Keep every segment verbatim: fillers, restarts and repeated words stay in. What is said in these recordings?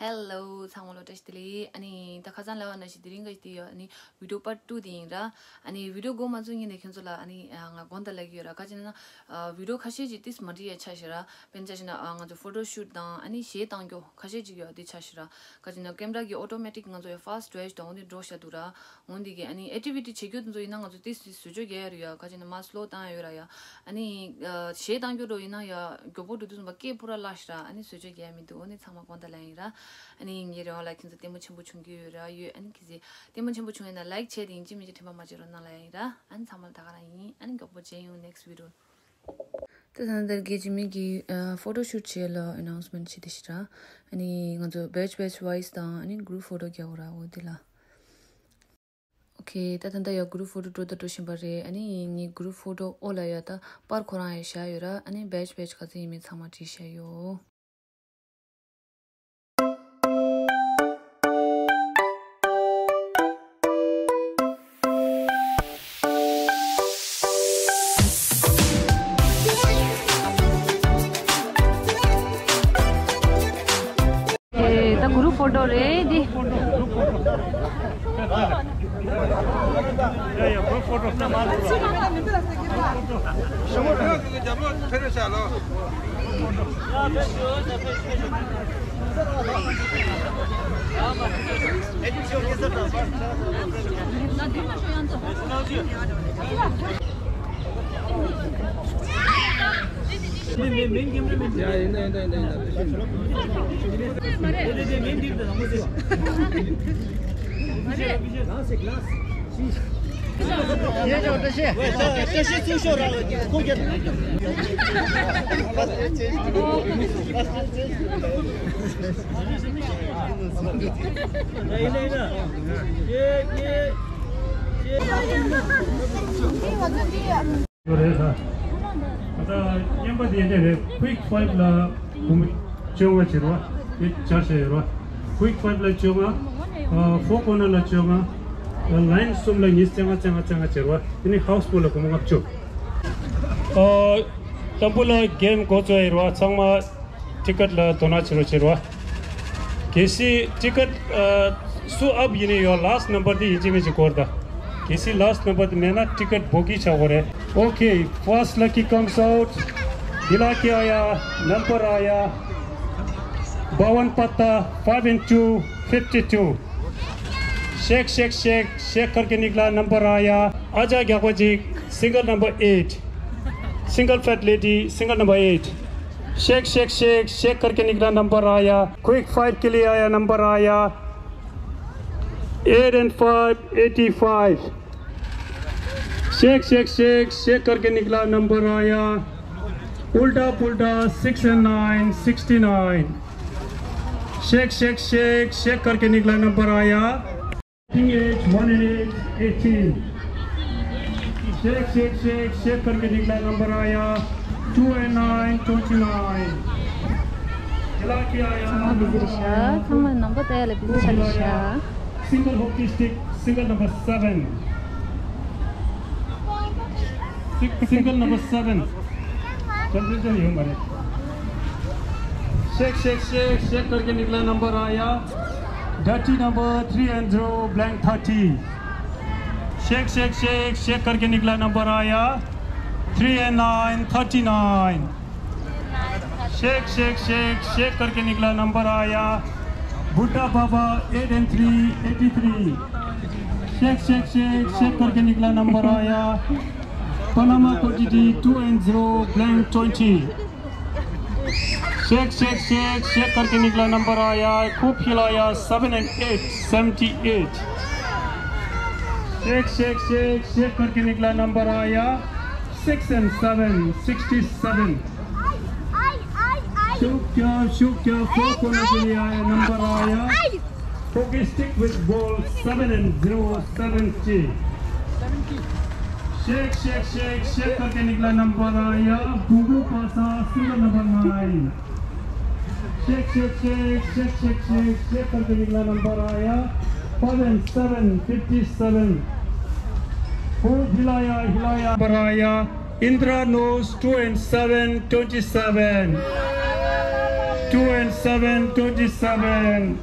Hello ཚང་མ་ལ་བཀྲ་ཤིས་བདེ་ལེགས། ཨ་ནི་ད་ཁ་སང་ལབ་པ་ནང་བཞིན་དེ་རིང་ག་ཞིག་དེ་ཡོད། ཨ་ནི་video part two དེ་ཡིན་ར། ཨ་ནི་video འགོ་མ་ཚུགས་སྔོན་ནས་ཁྱེད་ཚོ་ལ་ཨ་ནི་ང་དགོངས་དག་ལབ་ཀྱི་ཡོད་ར། ག་ཅི་ན་video ཁ་ཤས་ཅིག་ཏིས་མ་འགྲིག་ཡ་ཆགས་ཤག་ར། དཔེར་ན་ཆ་བཞག་ན་ང་ཚོ་photo shoot དང་ཨ་ནི་གཞས་བཏང་རྒྱུ་ཁ་ཤས་ཅིག་ཡོད་དེ་ཆགས་ཤག་ར། ག་ཅི་ན་camera གི་automatic ང་ཚོ་ཡ་fast དྲགས་ཤག་འོ་དེ་འགྲོ་ཤག་འདུག་ར། འོ་འདི་གི་ཨ་ནི་activity བྱེད་རྒྱུ་དེ་ཚོ་ཡིན་ན་ང་ཚོ་ཏིས་ཏིས་བཟོ་བཅོས་རྒྱག་ཡ་རེད་ཡ། ག་ཅི་ན་མར་slow བཏང་ཡ་ཡོད་ར་ཡ། ཨ་ནི་གཞས་བཏང་རྒྱུ་འདྲ་ཡིན་ན་ཡ་མགྱོགས་པོ་འགྲོ་དུས་ཙམ་པ་སྐད་སྤུ་ར་བརླག་ཤག་ར། ཨ་ནི་བཟོ་བཅོས་རྒྱག་ཡ་མི་འདུག་འོ་ནི་ཚང་མ་དགོངས་དག་ལབ་ཡིན་ར། ཨ་ནི་ངའི་རེ་བ་ལ་ཁྱེད་ཚོ་ལྟད་མོ་ཆེན་པོ་བྱུང་གི་ཡོད་ར་ཡོད། ཨ་ནི་ཁྱེད་ཚོས་ལྟད་མོ་ཆེན་པོ་བྱུང་ཡོད་ན་like བྱས་ཏེ་ཡིན་གཅིག་མིན་གཅིག་དྲན་པ་མ་བརྗེད་རོགས་གནང་ལབ་ཡིན་ར། ཨ་ནི་ཚང་མ་ལ་ད་ག་རང་ཡིན། ཨ་ནི་མགྱོགས་པོ་མཇལ་ཡོང་next video། ད་ད་ལྟ་རྒན་འཇིགས་མེད་ཀྱིས་ཨ་photo shoot བྱེད་ལ་announcement བྱེད་དེ་ཤི་ར། ཨ་ནི་ང་ཚོ་batch batch wise དང་ཨ་ནི་group photo རྒྱག་འོ་ར་འོ་དེ་ལ། Okay ད་ད་ལྟ་ཡ་group photo འགྲོ་ད་འགྲོ་བཞིན་པ་རེད། ཨ་ནི་ངའི་group photo འོ་ལ་ཡ་ད་པར་ཁོ་རང་ཡ་བཞག་ཡོད་ར། ཨ་ནི་batch batch ག་ཚོད་ཡིན་མིན་ཚང་མ་བྲིས་བཞག་ཡོད། ད་group photo རེད་འདི། ཡོད་རེད་ད། ད་ལྟ་རྔན་པ་དེ་འདྲ་རེད། Quick five ལ་བུ་མོ་བཅོ་ལྔ་བྱེད་རོགས། དེ་འཇར་བྱས་ཡོད་རོགས། Quick five ལ་བཅོ་ལྔ། ཨ་four corner ལ་བཅོ་ལྔ། ཨ་line གསུམ་ལ་ཉི་ཤུ་རྩ་ལྔ་རྩ་ལྔ་རྩ་ལྔ་བྱེད་རོགས། དེ་ནི་house four ལ་སྒོར་མོ་ལྔ་བཅུ། ཨ་དང་པོ་ལ་game འགོ་བཙུགས་ཡོད་རོགས། ཚང་མ་ticket ལ་དོ་སྣང་བྱེད་རོགས་བྱེད་རོགས། གལ་སྲིད་ticket ཨ་སུ་up ཡིན་ནི་ཡོད། Last number དེ་ཡིན་གཅིག་མིན་གཅིག་སྐོར་ད། གལ་སྲིད་last number དེ་མེད་ན་ticket booking བྱ་དགོས་རེད། Okay, first lucky comes out. Dilakiaya, number आया बावन पत्ता, five into fifty two. Shake, shake, shake, shake करके निकला, number आया आजा ग्याकोजिक, single number eight. Single fat lady, single number eight. Shake, shake, shake, shake करके निकला, number आया। Quick five के लिए आया, number आया eight and five, eighty five. Shake, shake, shake, shake करके निकला, number आया। उल्टा पुल्टा, six and nine, sixty nine. Shake, shake, shake, shake करके निकला, number आया। Age one and eight, eighteen. Shake, shake, shake, shake करके निकला, number आया two and nine, twenty nine. चला के आया, ཚང་མ་busy རེད་ཤག་ཚང་མ་ནམ་པ་ལྟ་ཡ་ལ་busy ཆགས་རེད་ཤག Single hockey stick, single number seven. Six, single number seven. Temperature ཡོད་མ་རེད། Shake, shake, shake, shake करके निकला, number आया। Dirty number three and zero, blank thirty. Shake, shake, shake, shake करके निकला, number आया three and nine, thirty nine. Shake, shake, shake, shake करके निकला, number आया। बुड्ढा बाबा, eight and three, eighty three. Shake, shake, shake, shake करके निकला, number आया। Panama quantity, two and zero, blank twenty. Shake, shake, shake, shake करके निकला, number आया। खूब हिलाया, seven and eight, seventy eight. Shake, shake, shake, shake करके निकला, number आया six and seven, sixty seven. शुक्र, शुक्र, four corner के लिए आया, number आया। Hockey stick with ball, seven and zero, seventy. Shake, shake, shake, shake करके निकला, number आया। Bubu Pasa, single number nine. Shake, shake, shake, shake, shake, shake, shake करके निकला, number आया five and seven, fifty seven. खूब हिलाया, हिलाया, number आया। Indra Nose, two and seven, twenty seven. Two and seven, twenty-seven.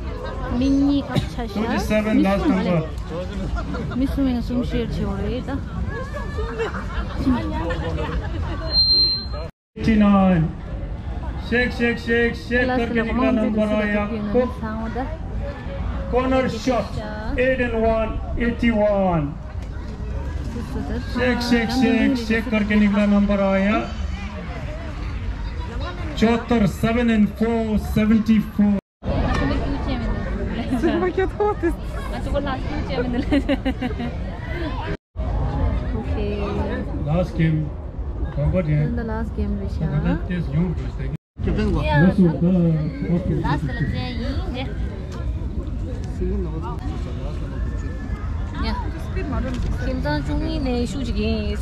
མི་གཉིས་ཀ་ཆ་བཞག twenty-seven མི་last གསུམ་མ་རེད། number. མི་གསུམ་ཡང་གསུམ་ཤེར་བྱེད་འོ་རེད་ད། Eighty-nine. Shake, shake, shake, shake करके निकला नंबर आया। Corner shot, eight and one, eighty-one. Shake, shake, shake, shake करके निकला नंबर आया। चौहत्तर, seven and four, seventy-four. Okay. Last game. གོམ་པ་དེ། འདི་ལ་ལཱསི་ཊི་གེམ་རེད་ཤག་ད་ལྟ་ཏེས་ཡོང་དགོས་ཤག་ལཱསི་ཊི་ལ་ཅན་ཡིན་ཏེ། ཡ། ཁྱིམ་ཚང་བཅུ་གཉིས་ནས་ཤུགས་ཅིག་ཡིན།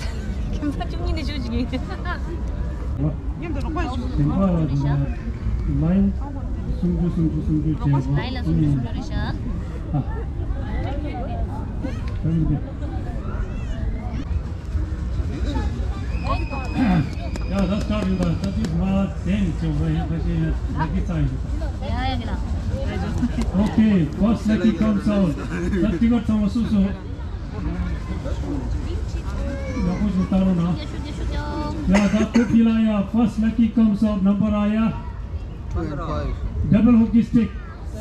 ཁྱིམ་ཚང་བཅུ་གཉིས་ནས་ཤུགས་ཅིག་ཡིན། ལའིན་སུམ་ཅུ་སུམ་ཅུ་སུམ་ཅུ་བྱས། ལའིན་ལ་སུམ་ཅུ་སུམ་ཅུ་རེད་ཤག Yeah, that's starting the, that is my ten, so we have to say lucky sign. Okay, first lucky comes out. That figure ཚང་མ་སུ་སུ། ཡག་པོ་ཞིག་བལྟ་རོགས་གནང་། Yeah, that could be like, yeah, first lucky comes out, number ཨ་ཡ། Two and five. Double hockey stick,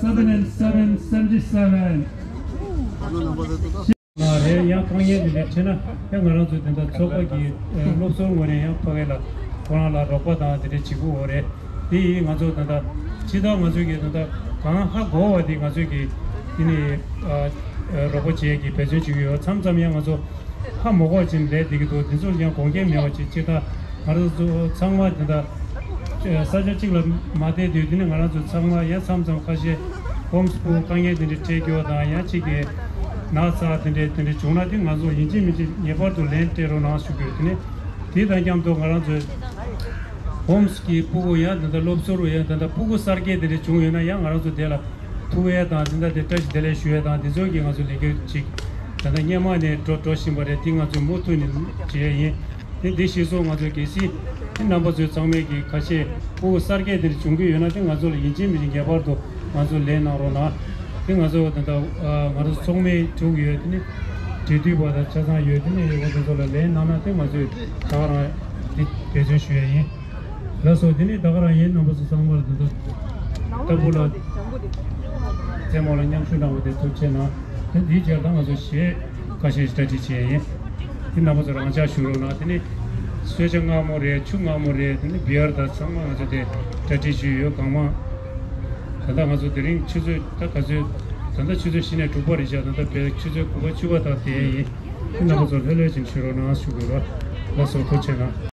seven and seven, seventy-seven. ང་རེད། ཡང་དཀའ་ངལ་དེ་འདྲ་འཕྲད་ན་ཡང་ང་རང་ཚོ་དེ་འདྲ་ཚོགས་པ་གི་སློབ་གསོའི་ངོས་ནས་ཡང་ཕ་གི་ལ་ཁོ་རང་ལ་རོགས་པ་དང་དེ་འདྲ་བྱེད་དགོས་འོ་རེད། དེ་ཡིས་ང་ཚོ་ད་ལྟ་ཕྱི་ཟླ་ང་ཚོའི་གི་ད་ལྟ་གང་ཧ་གོ་བ་དེ་ང་ཚོའི་གི་དེ་ནི་རོགས་པ་བྱེད་ཀྱི་འབད་བརྩོན་བྱེད་ཀྱི་ཡོད། མཚམས་མཚམས་ཡང་ང་ཚོ་ཧ་མ་གོ་བ་ཅིག་ལས་བསྡད་ཀྱི་འདུག་དེ་ཚོ་ཡང་དགོངས་འགལ་མེད་པ་ཅིག་ཅིག་ད་ང་རང་ཚོ་ཚང་མ་དེ་འདྲ་ས་ཆ་གཅིག་ལ་མ་བསྡད་དུས་དེ་ནི་ང་རང་ཚོ་ཚང་མ་ཡང་མཚམས་མཚམས་ཁ་ཤས་ཧོམ་སི་ཀུལ་དཀའ་ངལ་དེ་འདྲ་འཕྲད་རྒྱུ་དང་ཡང་གཅིག་གི་ན་ཚ་དེ་འདྲ་དེ་འདྲ་བྱུང་ན་དེ་ང་ཚོ་ཡིན་གཅིག་མིན་གཅིག་ངེས་པར་དུ་ལན་སྤྲད་རོགས་གནང་ཞུ་དགོས། དེ་ནི་དེ་དང་མཉམ་དུ་ང་རང་ཚོའི་ཧོམ་སི་ཀུལ་གྱི་སྤུ་གུ་ཡང་དེ་འདྲ་སློབ་གསོ་རུ་ཡང་དེ་འདྲ་སྤུ་གུ་གསར་སྐྱེས་དེ་འདྲ་བྱུང་ཡོད་ན་ཡང་ང་རང་ཚོ་དེ་ལ་ཐུགས་ཡ་དང་དེ་འདྲ་དེ་བཀྲ་ཤིས་བདེ་ལེགས་ཞུ་ཡ་དང་དེ་ཚོ་གི་ང་ཚོ་ལས་འགུལ་ཅིག་ད་ལྟ་སྔོན་མ་ནས་འགྲོ་འགྲོ་བཞིན་པ་རེད། དེ་ང་ཚོས་མུ་མཐུད་ནས་བྱེད་ཡ་ཡིན། དེ་འདི་ཤེས་སོང་། ང་ཚོས་གལ་སྲིད་དེ་རྣམ་པ་ཚོས་ཚང་མས་ཀྱི་ཁ་ཤས་སྤུ་གུ་གསར་སྐྱེས་དེ་འདྲ་བྱུང་གི་ཡོད་ན་དེ་ང་ཚོ་ལ་ཡིན་གཅིག་མིན་གཅིག་ངེས་པར་དུ་ང་ཚོ་ལན་གནང་རོགས་གནང་། དེ་ང་ཚོ་ད་ལྟ་ང་ཚོ་ཚོགས་མི་དྲུག་ཡོད། དེ་ནི་འབྲེལ་མཐུད་པ་དང་ཆ་ཚང་ཡོད། དེ་ནི་ཡོད་པ་དེ་ཚོ་ལ་ལན་གནང་ན་དེ་ང་ཚོས་ད་ག་རང་དེ་འབད་བརྩོན་ཞུ་ཡ་ཡིན། ལགས་སོ། དེ་ནི་ད་ག་རང་ཡིན། རྣམ་པ་ཚོ་ཚང་མར་འདི་ཚོ་ལྟ་བུ་ལ་རྩེད་མོ་ལ་མཉམ་ཞུགས་གནང་བ་དེ་ཐུགས་རྗེ་གནང་། དེ་འདིའི་རྗེས་ལ་ང་ཚོ་གཞས་ཁ་ཤས་གྲ་སྒྲིག་བྱས་ཡིན། དེ་རྣམ་པ་ཚོ་རང་འཇགས་བཞུགས་རོགས་གནང་། དེ་ནི་གསོལ་ཇ་མངར་མོ་རེད། ཆུ་མངར་མོ་རེད། དེ་ནི་བི་ཡར་དང་ཚང་མ་ང་ཚོ་དེ་གྲ་སྒྲིག་ཞུས་ཡོད། གང་མང་། ད་ལྟ་ང་ཚོ་དེ་རིང་ཆུ་ཚོད་ད་ག་ཚོད། ད་ལྟ་ཆུ་ཚོད་བཞི་ནས་དྲུག་པ་རེད་ཤག་ད་ལྟ་བས་ཆུ་ཚོད་དགུ་པ་བཅུ་པ་དང་དེ་ཡིན། དེ་རྣམ་པ་ཚོ་ལྷོད་ལྷོད་ཅིག་བཞུགས་རོགས་གནང་ཞུ་དགོས་ར། ལགས་སོ། ཐུགས་རྗེ་གནང་།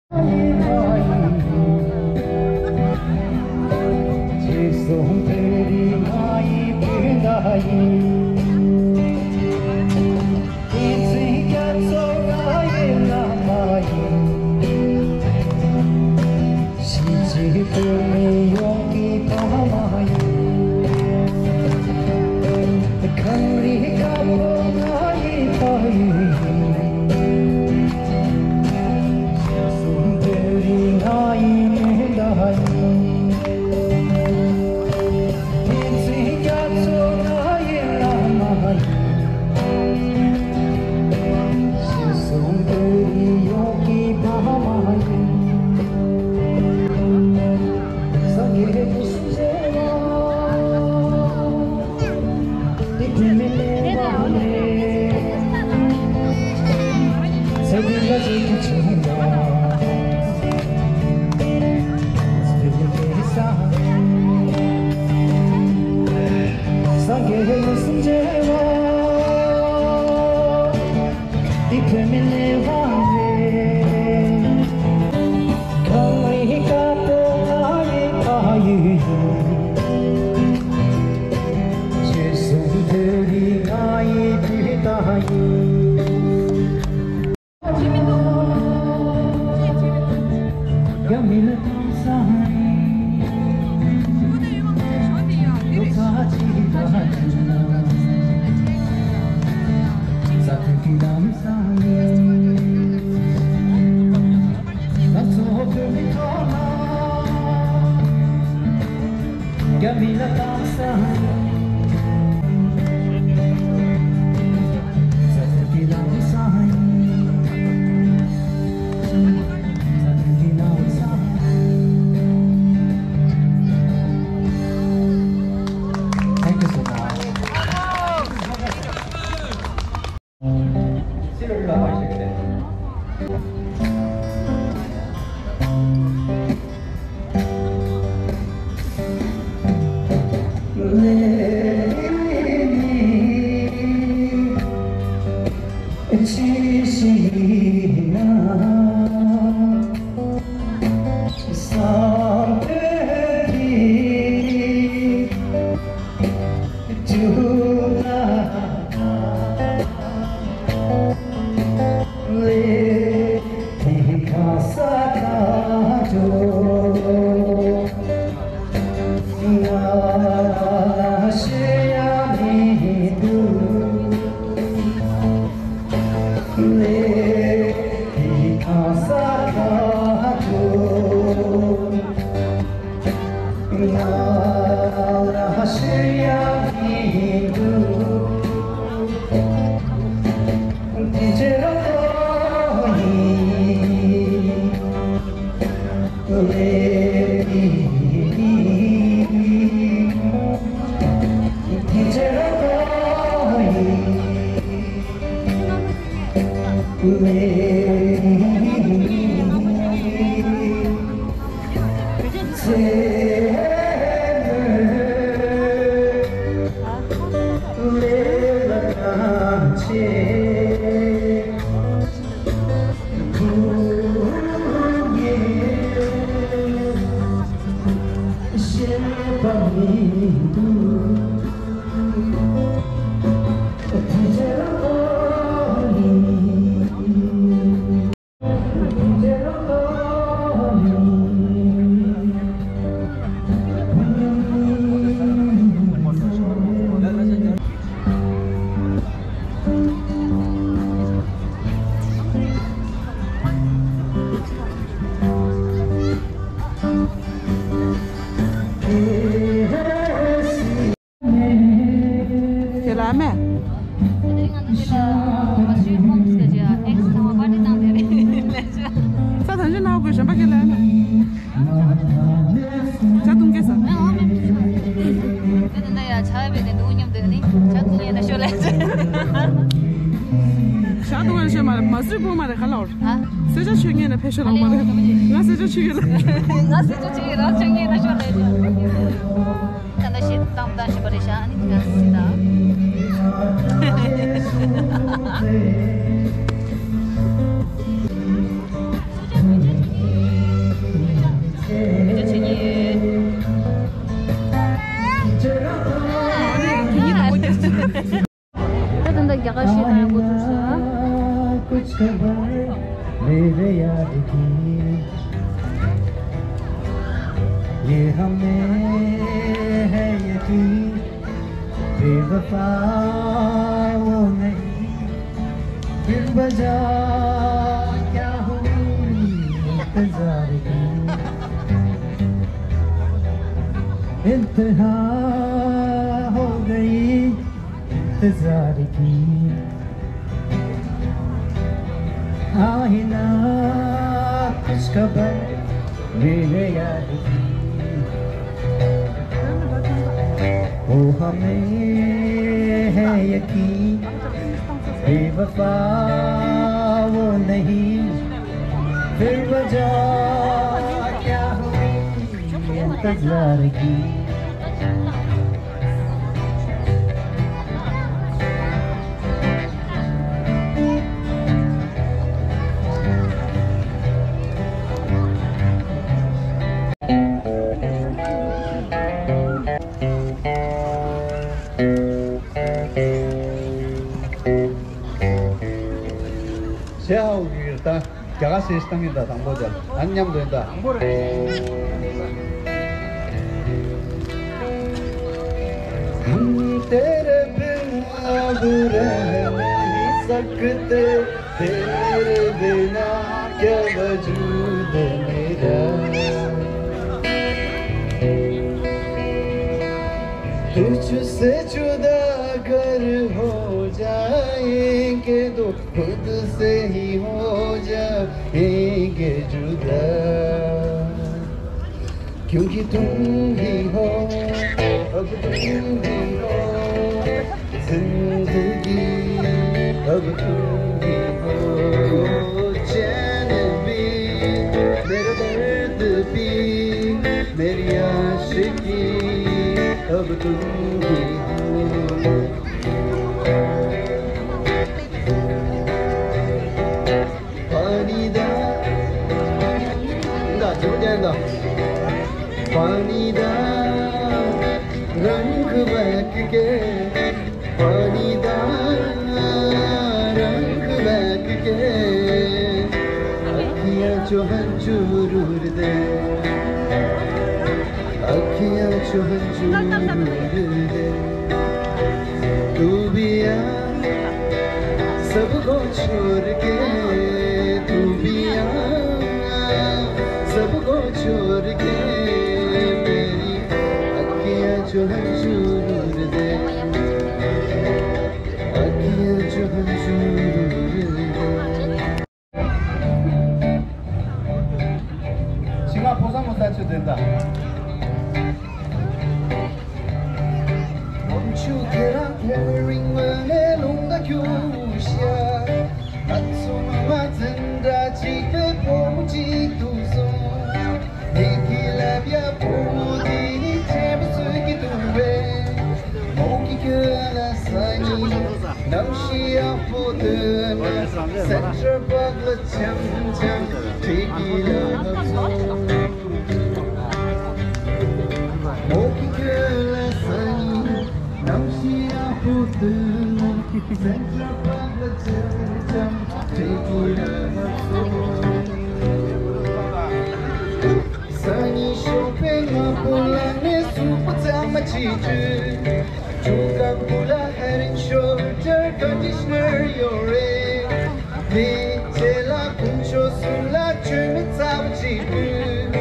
དེ་ལ་མེད། དེ་ང་ཚོ་དེ་ལ་མ་ཤོད་ཧོམ་སི་ཀ་ཅི་ཨེག་སི་ཚང་མ་པར་ཏི་བཏང་དེ་རེད་ལས་ཤོད། ས་ཐང་ཆེན་ནག་གོས་གཞན་པ་ག་ལ་མེད། ཇ་འཐུང་གི་ས། ཨ་ཨ་མེད་མེད་མེད། དེ་ད་ཡ་ཆ་བའི་ནས་འདུག་མཉམ་དུ་ནི་ཇ་འཐུང་ཡས་ན་ཤོད་ལས་ཤོད། ཇ་འཐུང་ཡས་ན་ཤོད་མ་རེད། མ་སུའི་བུ་མ་རེད་ག་ལ་བར། ཨ། གསོལ་ཇ་མཆོད་མཁན་ལ་ཕེབས་ཤོག་ལ་མ་རེད། ང་གསོལ་ཇ་མཆོད་ཡོད་ལ། ང་གསོལ་ཇ་མཆོད་ཡོད་ལ་མཆོད་མཁན་ལ་ཤོད་ལས་ཤོད། ད་ལྟ་ཞིག་བཏང་བཏང་ཞིག་པ་རེད་ཤག་ཨ་ནི་ང་སི་ད། ད་ད་ལྟ་རྒྱ་གར་ཤེས་དང་འགོ་ཚུགས་སོང་། कुछ खबर मेरे यार की, ये हमें है यकीन, बेवफा वो नहीं, फिर वजह क्या हुई इंतजार की, इंतहा हो गई इंतजार की। आईना कुछ खबर मेरे यार की, वो हमें है यकीन, बेवफा वो नहीं, फिर वजह क्या हुई इंतजार की। ཤེས་ཧ་གོ་གི་ཡོད་ད། རྒྱ་གར་སེམས་བཏང་གི་ད་དང་པོ་ད། ཨ་མཉམ་དུ་ཡིན་ད། དང་པོ་རེད། तेरे बिन अब रह नहीं सकते, तेरे बिना क्या वजूद मेरा। तुझसे जुदा अगर हो जाएंगे दो, खुद से ही हो जाएंगे जुदा, क्योंकि तुम ही हो, अब तुम ही हो जिंदगी, अब तुम ही हो चैन भी, मेरा दर्द भी, मेरी आशिकी, अब तुम ही हो। पानी दा, दा, पानी दा रंग बह के के, पानी दा रंग बहक के, अखियाँ जो हंजूर दे, अखियाँ जो हंजूर दे। तू भी आ, सबको छोड़ के, तू भी आ, सबको छोड़ के, मेरी अखियाँ जो हंजूर दे, अखियाँ जो हंजूर दे। ཞིང་ང་ཕོ་བཟང་མོ་ས་ཆུ་དེ་འདྲ། ཁྱོད་རང་ཐེ་རིང་བ་ནས་ལུང་ད་ཁྱུ་ཤ། ཨ་ཚོ་མ་མ་འཛིན་འདྲ་ཅིག་གི་ཕོ་མོ་ཅིག་འདུག་སོང་། ངེད་ཀྱི་ལབ་ཡ་ཕོ་མོ་དེ་ནི་ཆེན་པོ་བཟོས་ཀྱི་འདུག་བས། མོ་གི་ཁྱོད་ལ་ས་ཉིན་ནམ་ཞིག་ཡག་པོ་འདོད་ན། སེན་ཊར་པཱག་ལ་འཆམ་འཆམ་ཁྲིད་ཀྱི་ལབ་སོང་། མོ་གི་ཁྱོད་ལ་ས་ཉིན་ནམ་ཞིག་ཡག་པོ་འདོད་ན། སེན་ཊར་པཱག་ལ་འཆམ་འཆམ་ཁྲིད་ཀྱི་ལབ་སོང་། སང་ཉིན་ཞོགས་པའི་སྔ་པོ་ལངས་ནས་གཟུགས་པོ་གཙང་མ་བྱེད་དུས། ཇུ་ཀ་ཀུ་ལ་ཧེ་ཌ་ཨེན་ཤོལ་ཌར་ཀོན་ཌི་ཤི་ནར་ཡོད་རེད། དེའི་རྗེས་ལ་དཀོན་མཆོག་གསུམ་ལ་མཆོད་མེ་ཚ་པོ་བྱེད་དུས།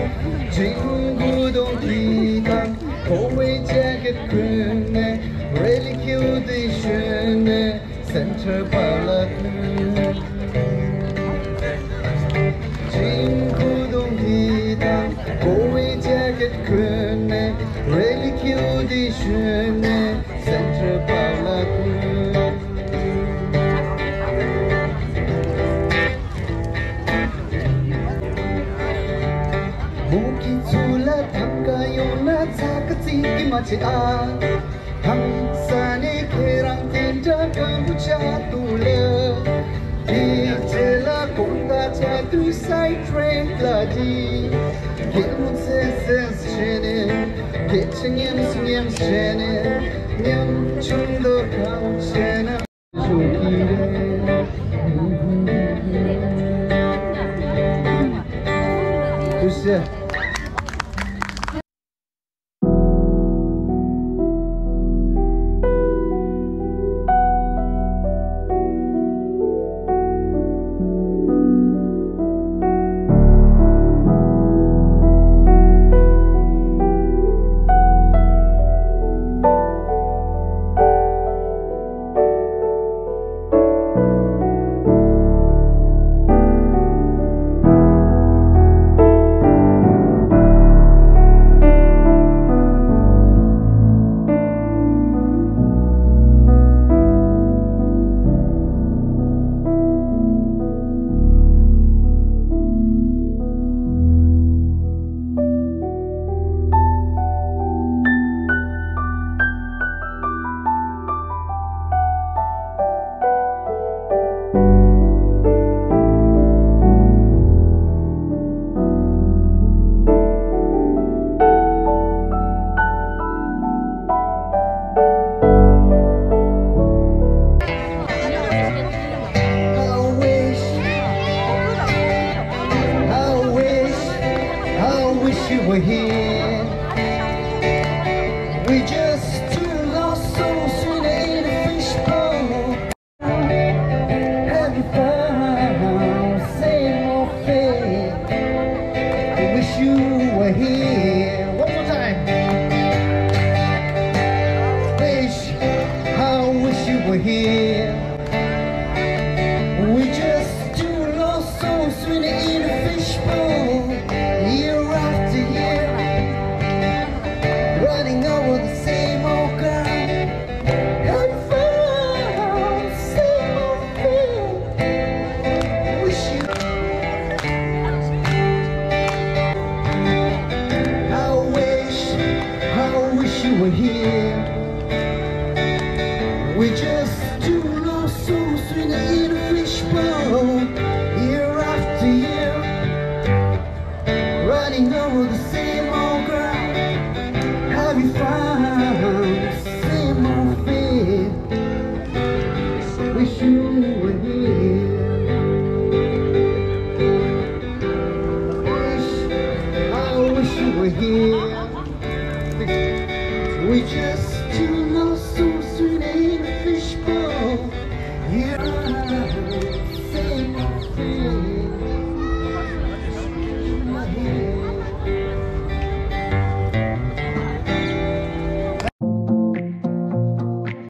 ཇིན་གུ་དོང་དེ་དང་ཕོ་བའི་ཇེ་ཀེ་ཊི་གོན་ནས། རེ་ལི་ཁྱེའུ་དེ་ཞོན་ནས། སེན་ཊར་པཱག་ལ་ཐོན། ཇིན་གུ་དོང་དེ་དང་ཕོ་བའི་ཇེ་ཀེ་ཊི་གོན་ནས། རེ་ལི་ཁྱེའུ་དེ་ཞོན་ནས། སེན་ཊར་པཱག་ལ་ཐོན། མོ་གི་ཚུལ་ལ་ཐང་ག་ཡོང་ན་ཚ་ག་ཚིག་གི་མ་བྱེད་ཨ། ཧང་ས་ནས་ཁྱེད་རང་དེ་འདྲ་སྐམ་པོ་ཆགས་འདུག་ལ། དེའི་རྗེས་ལ་དགོང་དག་ཆགས་དུས་སའི་ཌི་རེན་ལ་དེ། སྐྱིད་མོ་ཚེ་ཚེ་བྱས་ནས། སྐད་ཆ་ཉམས་སུ་ཉམས་བྱས་ནས། ཉམ་ཆུང་དུ་གང་བྱས་ན། ཐུགས་རྗེ་ཆེ། I wish, I wish, I wish you were here. We just two lost souls swimming in a fishbowl. Have you found same old fate? I wish you were here. One more time. Wish, I wish you were here. We just two lost souls swimming in a fishbowl, year after year, running over the same old ground. Have you found same old thing? Wish you. I wish, I wish you were here. We just